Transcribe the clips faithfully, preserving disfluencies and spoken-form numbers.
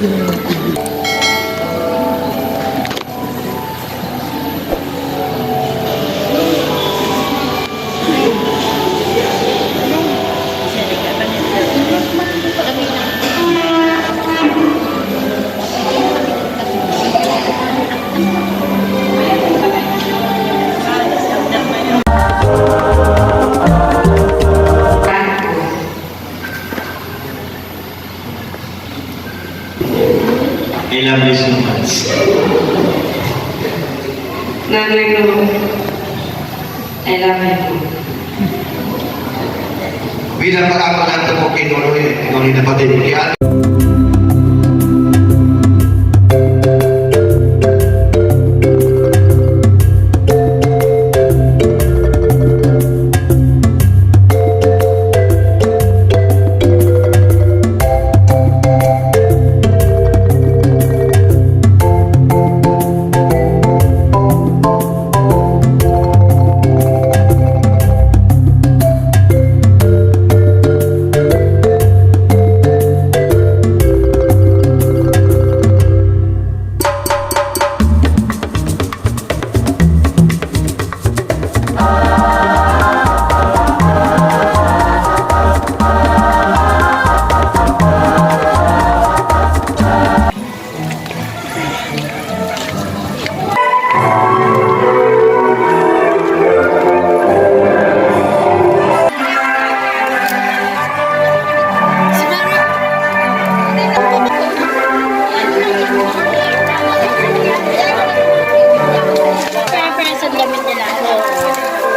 I love you so much. Nanay ko, I love you. Bilang pag-ako lang ito po kinuloy, ikaw rin napatid. Kaya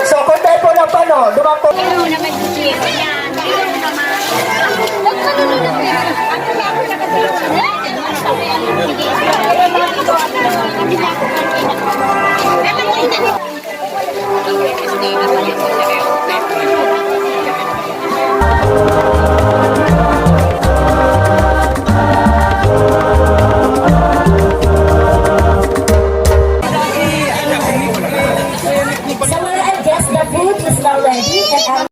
So, kung tayo po ng pano, dumang po. Someone adjust the food is now ready and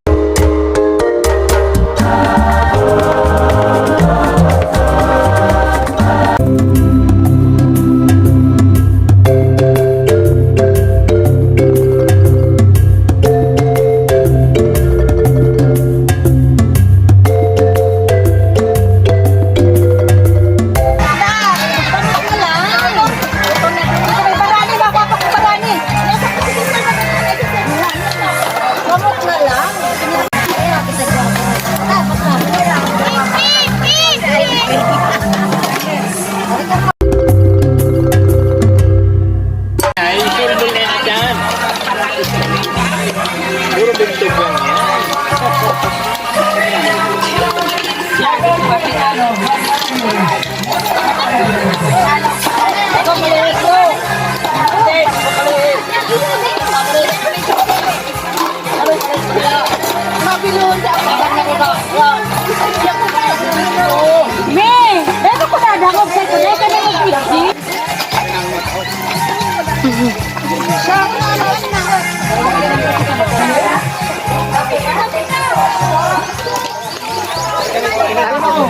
Ay, sulbol na yan dyan. Puro bintog lang yan. Me! Dito ko dadangog sa ito. Dito na mag-fifty.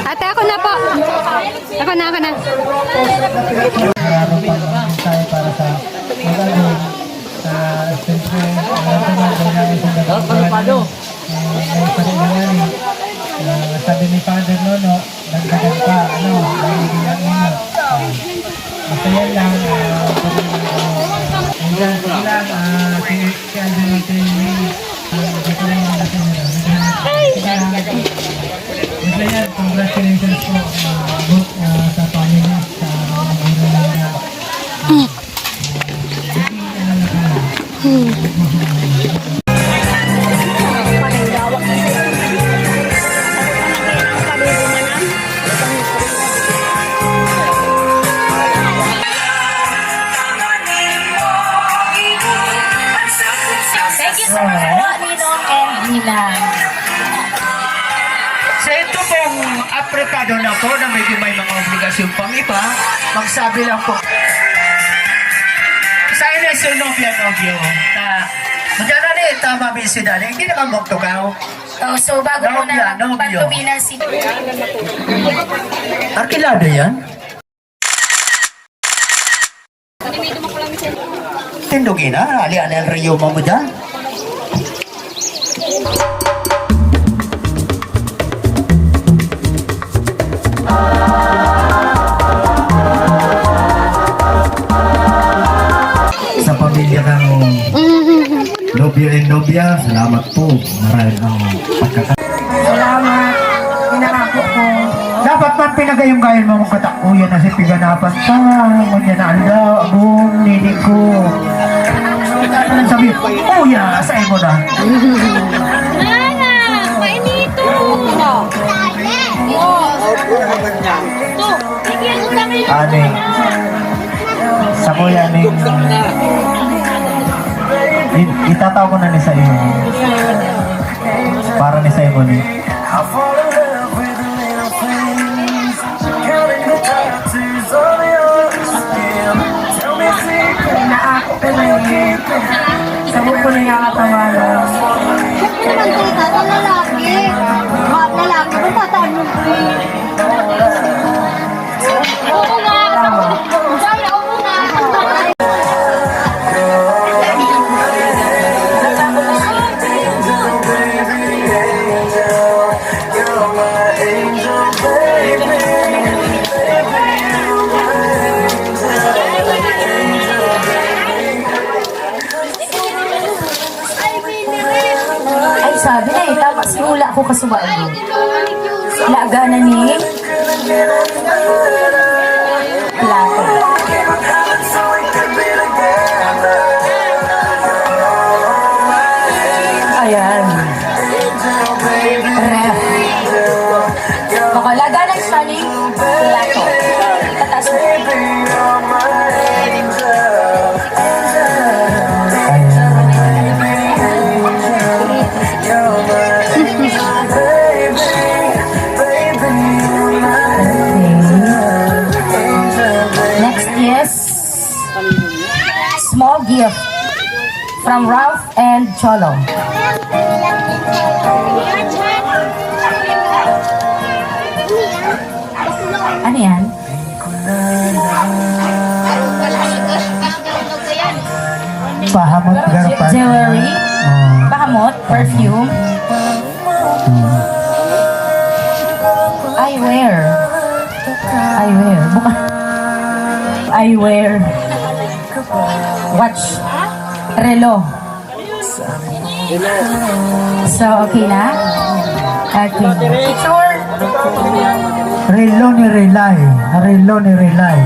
Ate, ako na po. Ako na, ako na. Tayo para sa magandang, ah, siyempre, ah, ito na, kailangan sa mga, ah, may sarili yan eh. Ah, sabi ni Father Nono, dagdagan pa, ano, dagdagan ninyo. Ah, basta yan lang, ah, sabi ng, ah, ang lang, ah, si, si Alden, si, ah, dito lang yung nasa nila. Basta yan, congratulations po, ah, both, ah, sa family, sa mga magulang nila. Thank you so much po, Ninong and Ninang. Sa ito pong aprepado na po na medyo may mga obligasyon pang iba, magsabi lang po. Sa Ines, yung nobya, nobyo. Na, magkano na yung tama, busy dali. Hindi na kang magtukaw. Oh, so, bago mo Nobya, na nobyo. Pagtuminan si Arkilado yan? Tindog ina, ali-ali ang reyoma mo dyan. Sa pamilya ng nobyo and nobya, salamat po. Maray ang pagkaka- Salamat. Pinangako ko. Dapat man pinagayong-gayong mga katakuyan na si Piganapan. Sa ngunyan na aldaw, abong nini ko. Ano sabi? Uya, sa imo na. Nana, painito. Ito, bigyan mo kami. Ani. Sa kuya ning i- itataw ko na ni sa iyo. Para ni sa imo ni. Naako ka na eh. Sabog ko na yung katawa na. Siyempre naman, tita, sa lalaki. Mga lalaki, kung tataan mo, eh. Oo nga. Tama. Sorry, oo nga. Ay, sabi na eh, tama si Ula ko kasubago. Laga na ni Plato. Ayan. Ref. Makalaga na sa ni Plato. Pataas mo. Next is small gift from Ralph and Cholo. Ano yan? Pahamot garpan. Jewelry? Oh. Pahamot? Perfume? Hmm. Eyewear. Eyewear. Buka. Eyewear. Watch. Relo. So, okay na? Okay. Picture. Relo ni Relay. Relo ni Relay.